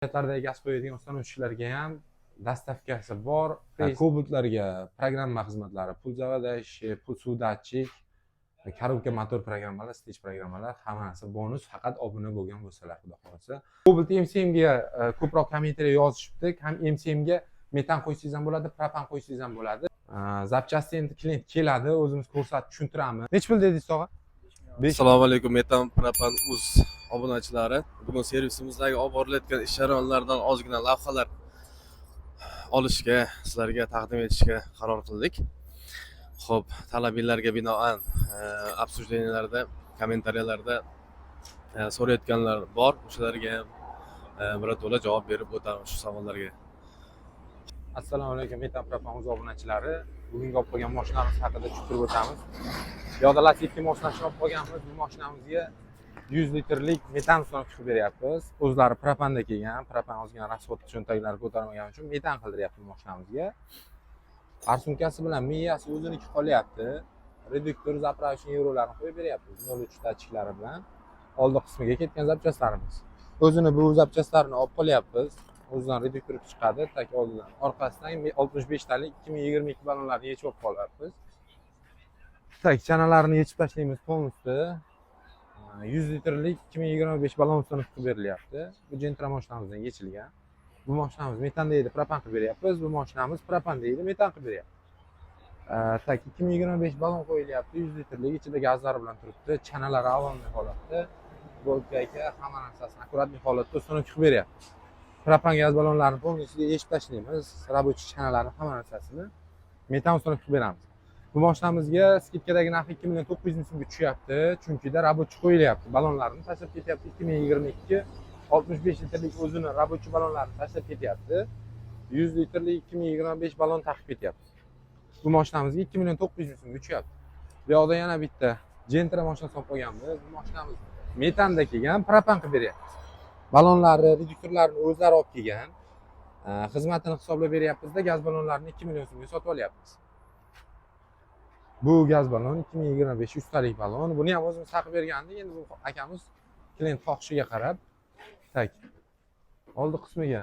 Mamlakatlardagi gaz qo'yadigan установщик larga ham доставка si bor. Kobaltlarga programma xizmatlari, pul заводящий, pul suv datchik, коробка motor programmalar, stich programmalar hammasi bonus, faqat obuna bo'lgan bo'lsalar, xudo xohlasa. Cobalt MCMga ko'proq kommentariy yozishibdi. Ham MCMga metan qo'ysangiz ham bo'ladi, propan qo'ysangiz ham bo'ladi. Запчасти endi klient keladi, o'zimiz ko'rsatib tushuntiramiz. Nechi pul dedingiz, tog'a? Besh. Assalomu alaykum, Metan Propan Uz obunachilari. Bugun servisimizdagi olib borilayotgan ish jarayonlaridan ozgina lavhalar olishga, sizlarga taqdim etishga qaror qildik. Xo'p, talabinglarga binoan обсуждения larda, kommentariyalarda so'rayotganlar bor. O'shalarga ham birato'la javob berib o'tamiz shu savollarga. Assalomu alaykum, Metan Propan Uz obunachilari. Bugungi olib qolgan mashinamiz haqida tushuntirib o'tamiz. Bu yoqda Lacetti mashinasini olib qolganmiz. Bu mashinamizga 100 litrlik metan установка qilib beryapmiz. O'zlari propanda kelgan, propan ozgina расход cho'ntaklari ko'tarmagani uchun metan qildiryapti mashinamizga. Форсунка si bilan miyasi o'ziniki qolyapti. Reduktor, заправочный evrolarini qo'yib beryapmiz 0.3 datchiklari bilan. Oldi qismiga ketgan запчасть larimiz. O'zini bu запчасть larini olib qolyapmiz. O'zidan reduktor chiqadi, так oldidan. Orqasidan 65 talik 2022 ballonlarni yechib olib qolyapmiz. Так, chanalarni yechib tashlaymiz полностью. 100 litrlik 2025 ballon установка qilib berilyapti. Bu Gentra mashinamizdan yechilgan. Bu mashinamiz metanda edi, propan qilib beryapmiz. Bu mashinamiz propanda edi, metan qilib beryapti. Так, 2025 ballon qo'yilyapti, 100 litrlik, ichida gazlari bilan turibdi. Chanalari avvalniy holatda. Болт, гайка hamma narsasini аккуратный holatda установка qilib beryapti. Propan gaz ballonlarini полностью yechib tashlaymiz. Рабочий chanalarni hamma narsasini metan установка qilib beramiz. Bu mashinamizga скидка dagi narxi 2 million 900 ming so'mga tushyapti, chunki-da рабочий qo'yilyapti. Ballonlarni tashlab ketyapti 2022 65 litrlik o'zini рабочий ballonlarini tashlab ketyapti. 100 litrlik 2025 ballon taqib ketyapti. Bu mashinamizga 2 million 900 ming so'mga tushyapti. Bu yoqda yana bitta Gentra mashinasi olib qo'yganmiz. Bu mashinamiz metanda kelgan, propan qilib beryapmiz. Ballonlari, reduktorlarini o'zlari olib kelgan. Xizmatini hisoblab beryapmizda, gaz ballonlarini 2 million so'mga sotib olyapmiz. Bu gaz ballon 2025 yuztalik ballon. Buni ham o'zimiz taqib bergandik. Endi bu akamiz klient xohishiga qarab, так, oldi qismiga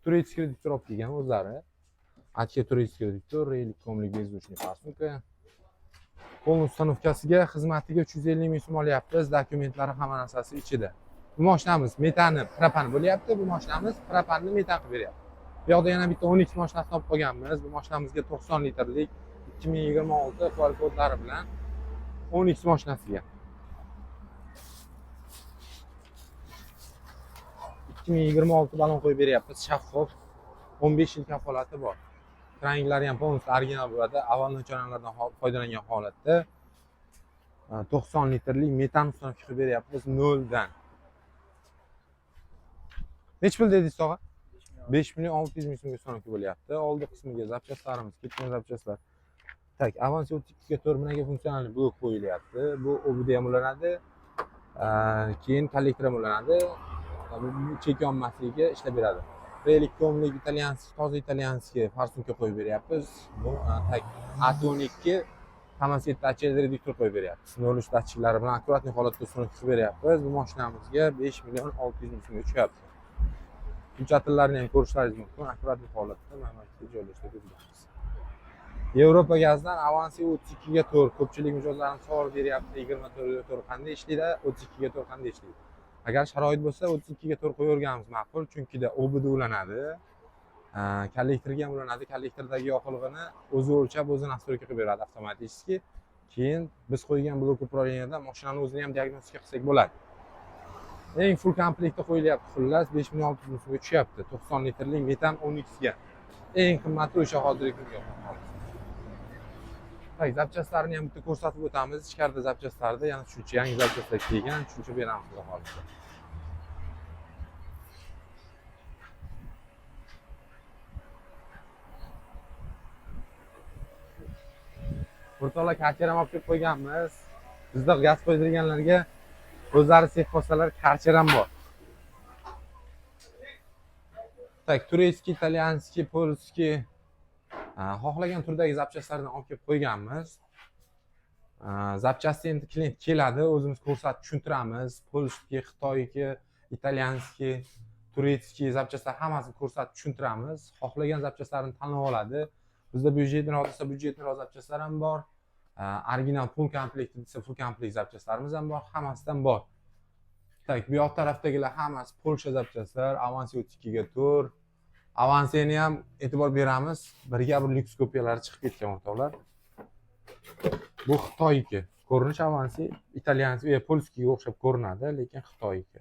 турецкий reduktor olib kelgan o'zlari. Atga турецкий reduktor, реликомlik бездушный форсунка. Полный установка siga, xizmatiga 350 ming so'm olyapmiz, dokumentlari hamma narsasi ichida. Bu mashinamiz metani propan bo'lyapti, bu mashinamiz propanni metan qilib beryapti. Bu yoqda yana bitta 12 mashinasini olib qolganmiz. Bu mashinamizga 90 litrlik 2026 QR kodlari bilan 12 mashinasiga. 2026 ballon qo'yib beryapmiz, shaffof. 15 yil kafolati bor. Kranlari ham полностью original bo'ladi. Avvalni chanalardan foydalangan holatda 90 litrlik metan установка qilib beryapmiz noldan. Nechi pul dedingiz, tog'a? 5 million 600 ming so'mga установка bo'lyapti. Oldi qismiga запчасть larimiz, ketgan запчасть lar. Так, Avanti 32 ga 4 minaga funksional blok qo'yilyapti. Bu OBD ham ulanadi. Keyin kollektor ham ulanadi. Bu chek yonmasligiga ishlab beradi. Relikomlik итальянский, toza итальянский форсунка qo'yib beryapmiz. Bu так, AT12 hammasi yetti achili reduktor qo'yib beryapmiz. 0.3 datchiklari bilan аккуратный holatda установка qilib beryapmiz. Bu mashinamizga 5 million 600 ming so'mga tushyapti. Включатель larni ham ko'rishlaringiz mumkin. Аккуратный holatda mana bu yerga joylashtirib berganmiz. Yevropa gazdan Avansi 32 ga 4, ko'pchilik mijozlarimiz savol beryapti, 24 ga 4 qanday ishlaydi, 32 ga 4 qanday ishlaydi. Agar sharoit bo'lsa, 32 ga 4 qo'yaverganimiz ma'qul, chunki OBD ulanadi. Kollektorga ham ulanadi. Kollektordagi yoqilg'ini o'zi o'lchab, o'zi настройка qilib beradi avtomatik. Keyin biz qo'ygan blok управления da mashinani o'zini ham diagnostika qilsak bo'ladi. Eng full komplektda qo'yilyapti. Xullas, 5 million 600 ming so'mga tushyapti. 90 litrlik metan 12 ga. Eng qimmati o'sha hozirgi kunga. Так, запчасть larni ham bitta ko'rsatib o'tamiz. Ichkarida запчасть larda yana tushuncha, yangi запчасть lar kelgan, tushuncha beramiz xudo xohlasa. O'rtoqlar, Karcher ham olib kelib qo'yganmiz. Bizda gaz qo'ydirganlarga o'zlari sex qolsalar, Karcher ham bor. Так, турецкий, итальянский, польский, xohlagan turdagi запчасть lardan olib kelib qo'yganmiz. Запчасти endi klient keladi, o'zimiz ko'rsatib tushuntiramiz. Польский, Xitoyki, итальянский. Турецкий запчасть lar hammasini ko'rsatib tushuntiramiz. Xohlagan запчасть larini tanlab oladi. Bizda бюджетный roq desa, бюджетный roq запчасть lar ham bor. Original full komplekt desa, full komplekt запчасть larimiz ham bor, hammasidan bor. Так, bu yoq tarafdagilar hammasi Polsha запчасть lar, Avanti 32 ga 4. Avanseni ham e'tibor beramiz. Birga bir lyuks kopiyalari chiqib ketgan, o'rtoqlar. Bu Xitoyniki. Ko'rinish Avansi итальянский, польский ga o'xshab ko'rinadi, lekin Xitoyniki.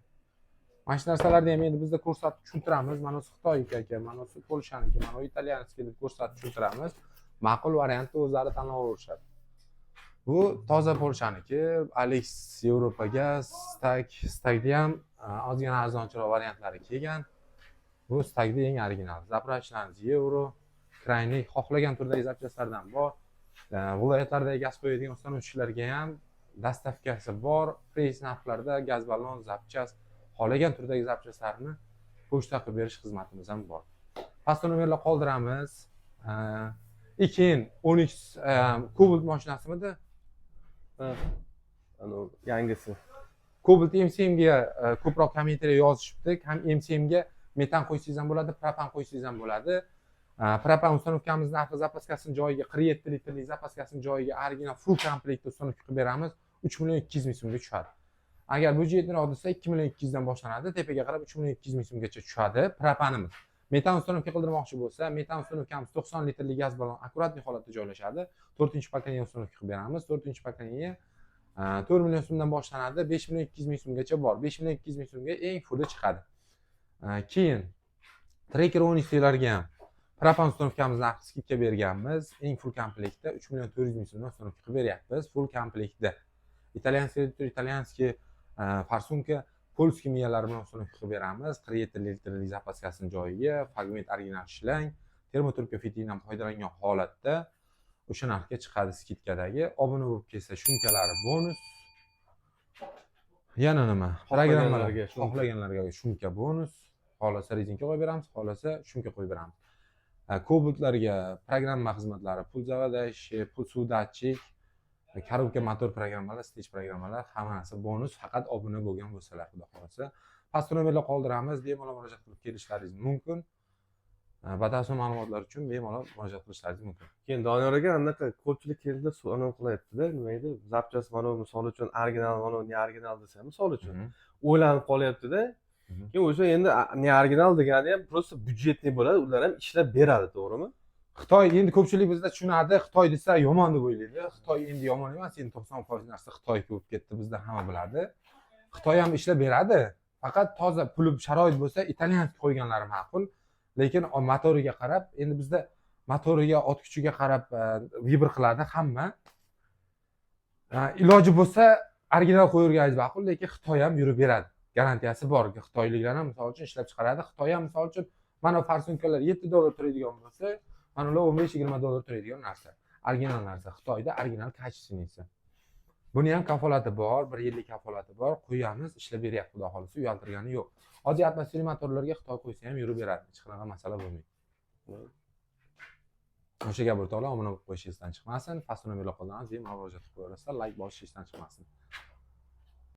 Mana shu narsalarni ham endi bizda ko'rsatib tushuntiramiz. Mana bu Xitoyniki aka, mana bu Polshaniki, mana bu итальянский deb ko'rsatib tushuntiramiz. Ma'qul variantni o'zlari tanlab olishadi. Bu toza Polshaniki, Alex Yevropaga, Stag, Stagni ham ozgina arzonchiroq variantlari kelgan. Bu Stagni eng original. Заправочный yevro, крайний xohlagan turdagi запчасть lardan bor. Viloyatlardagi gaz qo'yadigan установщик larga ham доставка si bor. Прайс narxlarda gaz ballon, запчасть, xohlagan turdagi запчасть larni pochta qilib berish xizmatimiz ham bor. Pastda nomerlar qoldiramiz. И keyin Onix Cobalt mashinasimidi? Anavi yangisi. Cobalt MCMga ko'proq kommentariy yozishibdi. Ham MCMga metan qo'ysangiz ham bo'ladi, propan qo'ysangiz ham bo'ladi. Propan установка miz narxi запаска sini joyiga, 47 litrlik запаска sini joyiga original full komplektda установка qilib beramiz. 3 million 200 ming so'mga tushadi. Agar бюджетный roq desa, 2 million 200 dan boshlanadi, tepaga qarab 3 million 200 ming so'mgacha tushadi propanimiz. Metan установка qildirmoqchi bo'lsa, metan установка miz 90 litrlik gaz ballon аккуратный holatda joylashadi. 4 поколение установка qilib beramiz. 4 поколение 4 million so'mdan boshlanadi, 5 million 200 ming so'mgacha bor. 5 million 200 ming so'mga eng fulli chiqadi. Keyin Tracker 13larga ham propan установка mizni narxi скидка berganmiz. Eng full komplektda 3 million 400 ming so'mdan установка qilib beryapmiz. Full komplektda. Итальянский, итальянский форсунка, польский miyalar bilan установка qilib beramiz. 47 litrlik запаска sini joyiga fragment original shlang, термотрубка фитиль dan foydalangan holatda o'sha narxga chiqadi скидка dagi. Obuna bo'lib kelsa, shumkalari bonus. Yana nima? Programmalar Xohlaganlarga shumka. Xohlaganlarga shumka bonus. Xohlasa rezinka qo'yib beramiz, xohlasa shumka qo'yib beramiz. Kobaltlarga programma xizmatlari, pul заводящий, pul suv datchik, коробка motor programmalar, stich programmalar hamma narsa bonus, faqat obuna bo'lgan bo'lsalar, xudo xohlasa. Pastda nomerlar qoldiramiz, bemalol murojaat qilib kelishlaringiz mumkin. Batafsil ma'lumotlar uchun bemalol murojaat qilishlaringiz mumkin. Keyin Doniyor aka, anaqa ko'pchilik keldi, anavi qilyaptida, nima edi, запчасть mana misol uchun original, mana не original desa, misol uchun o'ylanib qolyaptida. Keyin o'sha endi не original degani ham просто бюджетный bo'ladi, ular ham ishlab beradi, to'g'rimi? Xitoy endi ko'pchilik bizda tushunadi, Xitoy desa yomon deb o'ylaydi. Xitoy endi yomon emas, endi 90% narsa Xitoy bo'lib ketdi, bizda hamma biladi. Xitoy ham ishlab beradi. Faqat toza puli sharoit bo'lsa, итальянский qo'yganlari ma'qul. Lekin motoriga qarab, endi bizda motoriga, ot kuchiga qarab выбор qiladi hamma. Iloji bo'lsa original qo'yurganingiz ma'qul, lekin Xitoy ham yurib beradi. Garantiyasi bor. Xitoyliklar ham misol uchun ishlab chiqaradi. Xitoy ham misol uchun mana форсунка lar 7 dollar turadigan bo'lsa, mana ular 15-20 dollar turadigan narsa. Original narsa. Xitoyda original качественный si. Buni ham kafolati bor, bir yillik kafolati bor. Qo'yamiz, ishlab beryapti, xudo xohlasa, uyaltirgani yo'q. Oddiy atmosfera motorlarga Xitoy qo'ysa ham yurib beradi. Hech qanaqa masala bo'lmaydi. O'sha gap, o'rtoqlar, obuna bo'lib qo'yish esdan chiqmasin. Pastda nomerlar qoldiramiz, bemalol murojaat qilib qo'yaverasizlar. Layk bosish esdan chiqmasin.